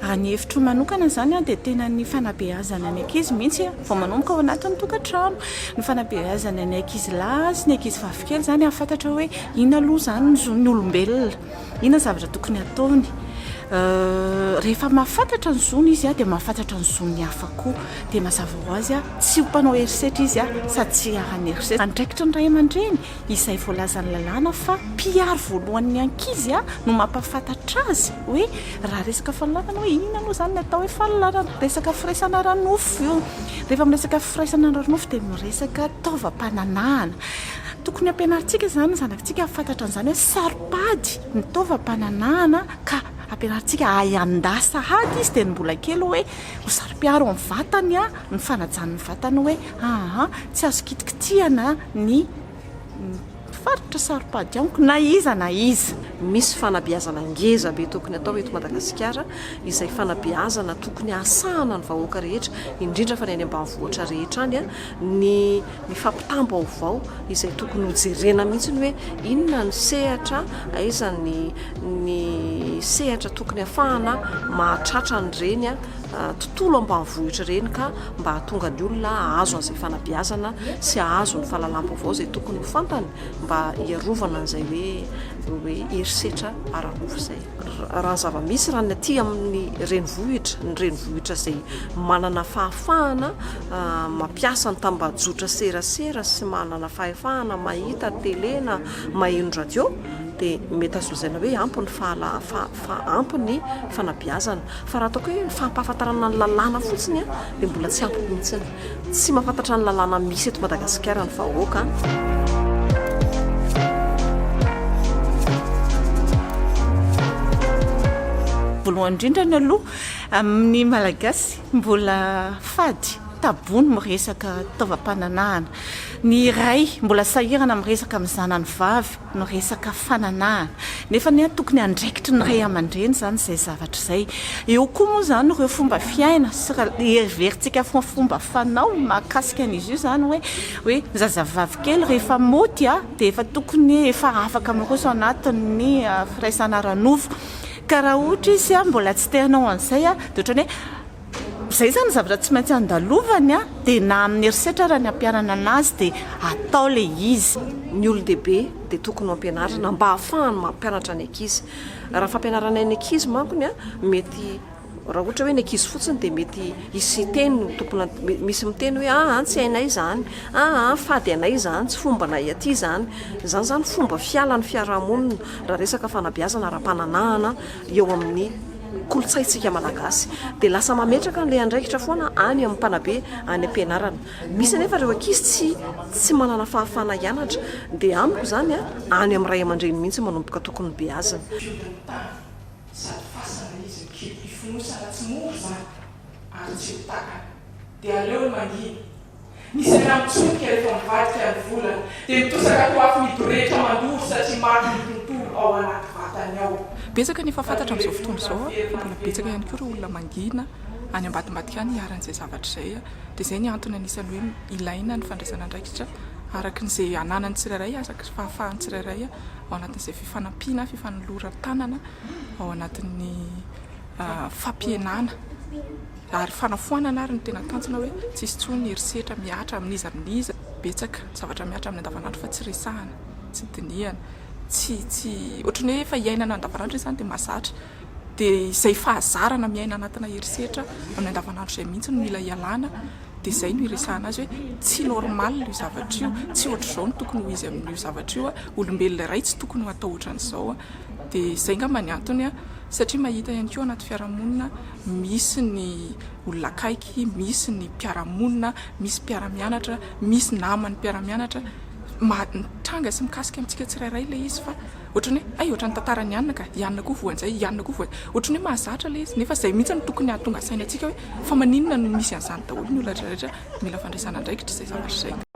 Raha ny hevitro manokana izany dia tena ny fanabeazana ny ankizy mihitsy vao manomboka ao anatin'ny tokantrano. Ny fanabeazana ny ankizy lahy sy ny ankizy vavy kely izany hahafantatra hoe inona aloha izany ny zon'ny olombelona, inona ny zavatra tokony hataony. Rehefa mahafantatra ny zony izy dia mahafantatra ny zon'ny hafa koa. Dia mazava ho azy tsy ho mpanao herisetra izy sady tsy hiharan'ny herisetra. Andraikitry ny ray aman-dreny izay voalazan'ny lalàna fa mpiaro voalohan'ny ankizy no mampahafantatra azy hoe raha resaka fanolanana hoe inona aloha izany ny atao hoe fanolanana, resaka firaisana ara-nofo io. Rehefa miresaka firaisana ara-nofo dia miresaka taovam-pananahana. Tokony hampianarintsika izany ny zanakitsika hahafantatra an'izany hoe saro-pady ny taovam-pananahana ka hampianarintsika hahay handà sahady izy dia ny mbola kely hoe ho saro-piaro amin'ny vatany, ny fanajany ny vatany hoe aa tsy azo kitikitihana ny faritra saro-pady amiko na iza na iza. Misy fanabeazana ngeza be tokony atao eto Madagasikara, izay fanabeazana tokony hahasahana ny vahoaka rehetra, indrindra fa ny any ambanivohitra rehetra any, ny ny fampitam-baovao izay tokony hojerena mihitsy ny hoe inona ny sehatra, aiza ny ny sehatra tokony hahafahana mahatratra an'ireny tontolo ambanivohitra ireny ka mba hahatonga ny olona hahazo an'izay fanabeazana sy hahazo ny fahalalam-baovao izay tokony ho fantany mba hiarovana an'izay hoe hoe herisetra ara-nofo izay. Raha ny zava-misy, raha ny aty amin'ny renivohitra, ny renivohitra izay manana fahafahana mampiasa ny tambajotra serasera sy manana fahefahana mahita tele na maheno radio dia mety azo lazaina hoe ampy ny fahala fa ampy ny fanabeazana. Fa raha ataoko hoe fampahafantarana ny lalàna fotsiny dia mbola tsy ampy mihitsy. Tsy mahafantatra ny lalàna misy eto Madagasikara ny vahoaka. Voalohany indrindra ny aloha amin'ny Malagasy mbola fady, tabou ny miresaka taovam-pananahana. Ny ray mbola sahirana miresaka amin'ny zanany vavy no resaka fananahana. Nefa anie tokony andraikitry ny ray aman-dreny izany izay zavatra izay. Eo koa moa izany ireo fomba fiaina sy heverintsika fa fomba fanao mahakasika an'izy io izany hoe hoe ny zazavavy kely rehefa maoty dia efa tokony efa afaka miroso anatin'ny firaisana ara-nofo. Ka raha ohatra izy mbola tsy te hanao an'izay dia ohatran'ny hoe Izay izany zavatra tsy maintsy andalovany an, dia na amin'ny herisetra ara ny ampiharana anazy dia atao ilay izy. Ny olon-dehibe dia tokony ho ampianarina mba hahafahany mampianatra ny ankizy. Raha fampianarana ny ankizy mankony an, mety raha ohatra hoe ny ankizy fotsiny dia mety hisy hiteny ny tompona, misy miteny hoe aa tsy hainay izany, aa fady anay izany, tsy fombanay aty izany. Izany izany fomba fialan'ny fiarahamonina raha resaka fanabeazana ara-pananahana eo amin'ny kolontsaintsika malagasy dia lasa mametraka an'ilay andraikitra foana any amin'ny mpanabe any am-pianarana. Misy anefa ireo ankizy tsy tsy manana fahafahana hianatra dia amiko izany a, any amin'ny ray aman-dreny mihitsy manomboka tokony beazina. Mpiodin'ny tany sady fasana izy ny kibo hifonosana tsy mora izany ary tsy ho takany. Dia aleony mangina. Ny saina mitsonika rehefa mivadika ny volana, dia mitosaka toa afo midorehitra mandoro satria maty ny tontolo ao anaty vatany ao. Betsaka ny efa fantatra amin'izao fotoana izao fa mbola betsaka ihany koa ireo olona mangina any ambadimbadika any iharan'izay zavatra izay. Dia izay ny antony anisan'ny hoe ilaina ny fandraisana andraikitra araka ny izay ananan'ny tsirairay, araka ny fahafahan'ny tsirairay ao anatin'izay fifanampiana, fifanoloran-tanana ao anatin'ny fampihenana. Ary fanafoanana ary no tena tanjona hoe tsy hisy intsony ny herisetra mihatra amin'iza amin'iza. Betsaka ny zavatra mihatra amin'ny andavanandro fa tsy resahana, tsy dinihana, tsy tsy ohatran'ny hoe efa iainana andavanandro izany dia mahazatra. Dia izay fahazarana miaina anatina herisetra amin'ny andavanandro izay mihitsy no mila ialana. Dia izay no iresahana azy hoe tsy normal io zavatra io, tsy ohatr'izao no tokony ho izy amin'io zavatra io, olombelona iray tsy tokony ho atao ohatran'izao. Dia izay angamba ny antony satria mahita ihany koa anaty fiarahamonina misy ny olona akaiky, misy ny mpiara-monina, misy mpiara-mianatra, misy naman'ny mpiara-mianatra, mitranga sy mikasika amintsika tsirairay ilay izy fa ohatran'ny hoe hay ohatran'ny tantaran'i Anna ka, i Anna koa voan'izay, i Anna koa voa, ohatran'ny hoe mahazatra ilay izy nefa izay mihitsy no tokony hahatonga saina antsika hoe fa maninona no misy an'izany daholo ny olona rehetra, mila fandraisana andraikitra izay zavatra izay.